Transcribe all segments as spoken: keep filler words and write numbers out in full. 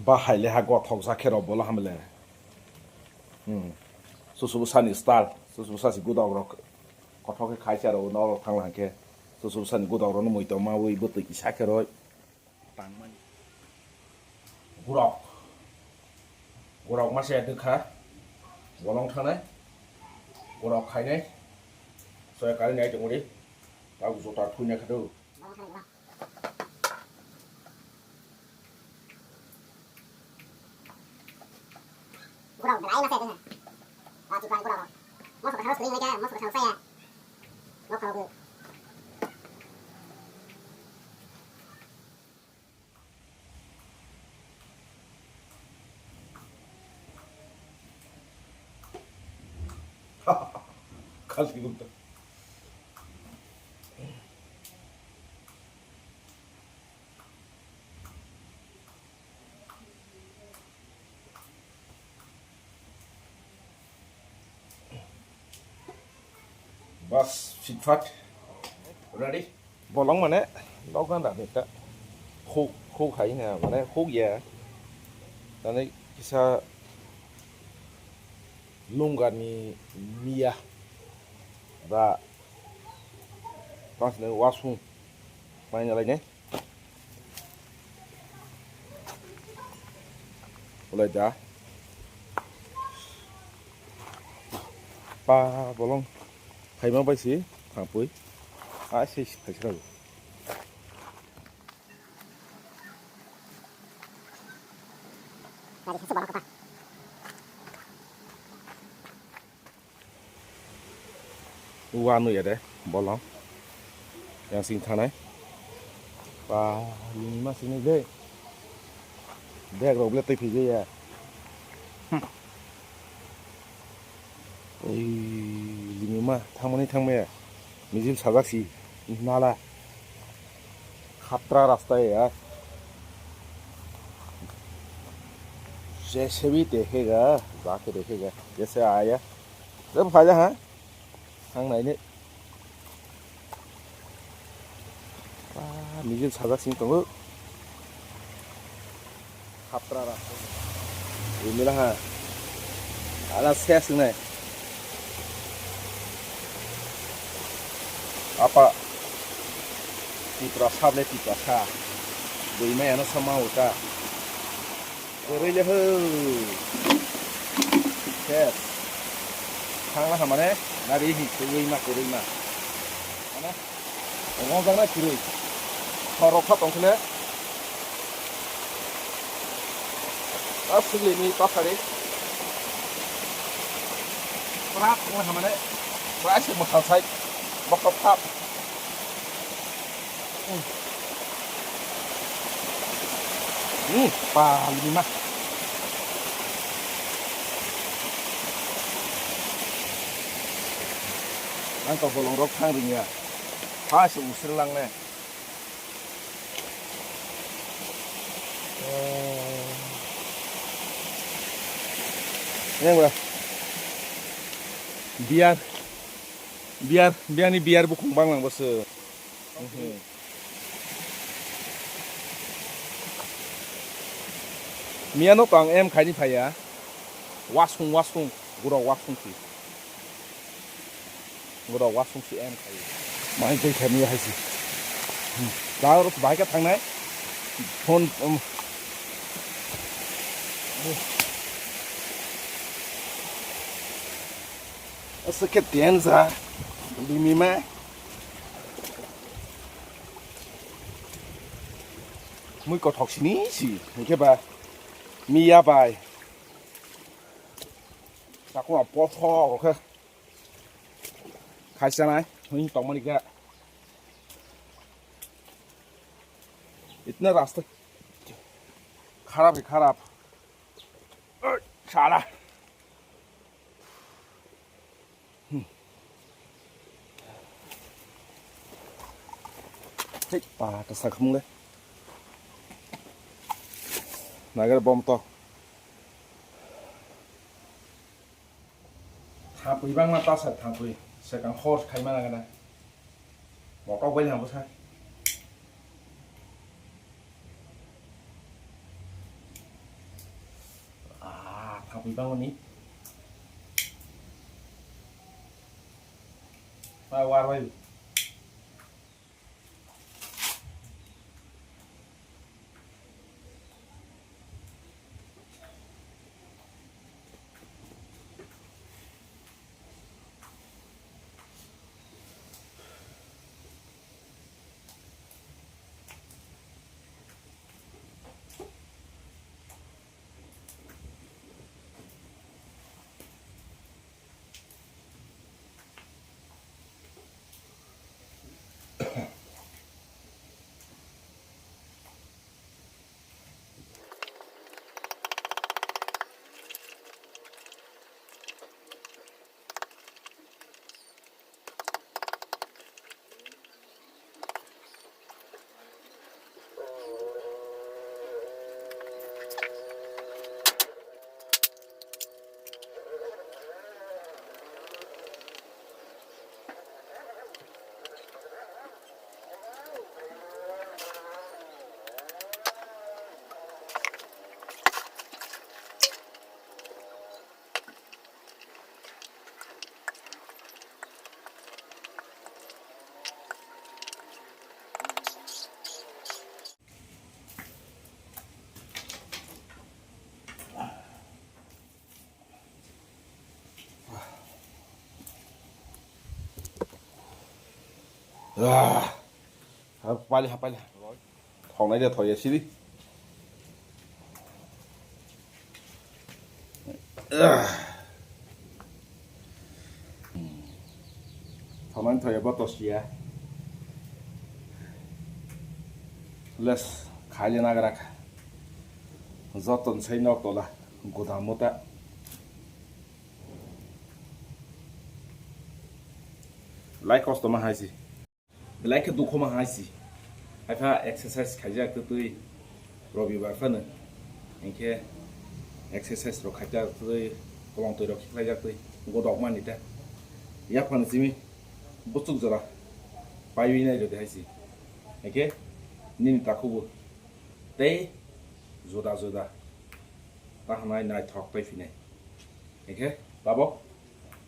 Bahai le ha gothok ja khe rw bolo hamle. Hmm. Susu bwsani style, susu bwsa si gudok rok. Kothok khe khai cha rw norok thang lang khe. Susu bwsani gudok rok no mui tong ma ui bwtwi kisa khe rw. Tangmani. Gurok. Gurok masa ya dwkha. Bolong thanai. Gurok khainai. Soya kari nai tongori. Tau jota thui nai khadu. Gurok belai masa ya dwkha. Ah, chikwan gurok. Moso kathang suri ngai ka, moso kathang saya. Moso kathang. Kali gunda. Bas, fitfat. Ready? Bolong mane, logan da nita. Huk, huk hai na, mane huk ya. Tani kisa lunggani miya. Da. Tang sini wasung. Mai nyalai ne. Ulai da. Pa bolong. Phaima bai si, thangpui. A se si phaisa rago. Wa nui ade, bolong. Yang sing thanai. Pa, ini masih ni deh. Dek rok le tei phige ya. Hmm. Ei, limi ma, thangmani thangmaya. Mijil sajak si, nala. Khatra rasta ya. J C B dekhega, jake dekhega. Jese aya. Jab phaja ha. Thang nai ne. Ah, mijil sajak sing tongo. Khatra ra. Imila ha. Ala ses nai. Apa. Tipra sable tipra sa. Bui mai ano sama uta. Kwrwi le ho. Ses. Thangla hamane nari hi kwrwi ma kwrwi ma. Ano. Ngojak nai kwrwi. Thorok kha tongkhle. Aswkli ni pasari. Prak thangla hamane. Prak se mwkhang sai. Bokop thap. Hmm, pa lima. Ang to bolong rok thang ringya. Pa se usir lang ne. Yang ba. Biar. Biar, biar ni biar bukung bang lang bose. Miya no tang em khaini phaiya. Wasung, wasung, gura wasung si. Gura wasung si em khai. Mai jai kha miya hai si. Hmm. Tao ro bai ka thangnai. Phone, um. Asa ke tian sa. Bimi ma. Mui kothok sini si, hingke ba miya bai. Takuma pothok khe khaisa nai, hini tongmani khe. Itna rasta kharap hi kharap. Sala. Hei, pa ta sa khum le. Nagar bom to. Thapui bang ma ta sa thapui. Sekang hor khai ma naga na. Motok bai na bo sa. Kapui bangmani. Ma warwai. Ah. Hapali, hapali. Thongnai de thoye siri. Thongnai thoye bo tosiya. Les khaile nagrak. Joton sai nok tola. Godam mota. Lai kosto ma hai si. Belai khe dukho ma hai si. Haikha exercise khaijak twi twi Robibar phano. Hinkhe exercise rok khaijak twi kolong twi rok khlaijak twi godok mani ta. Yaphano simi buchuk jora paiwi nai rwdi hai si. Hinkhe nini takhubo tei juda juda ta hanai naithok tei phinai. Hinkhe tabok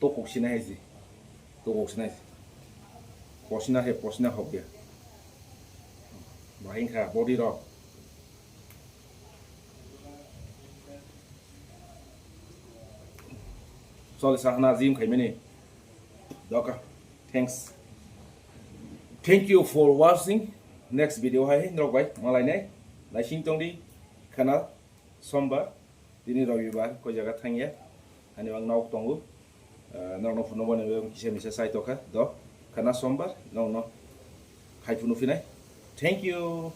tokok sinai hai si. Tokok sinai. Posina he posina hok ya. Bahing kha body rok. Chol sa hana gym khai mani. Doka. Thanks. Thank you for watching. Next video hai norok bai malai nai. Naising tong di. Khana sombar. Tini Robibar, koi jaga thangya. Ani bang nok tongo. Ah, nok no phunuk mani bang kisa misa sai tokha. Do, khana sombar, nok no khai phunu phinai. Thank you.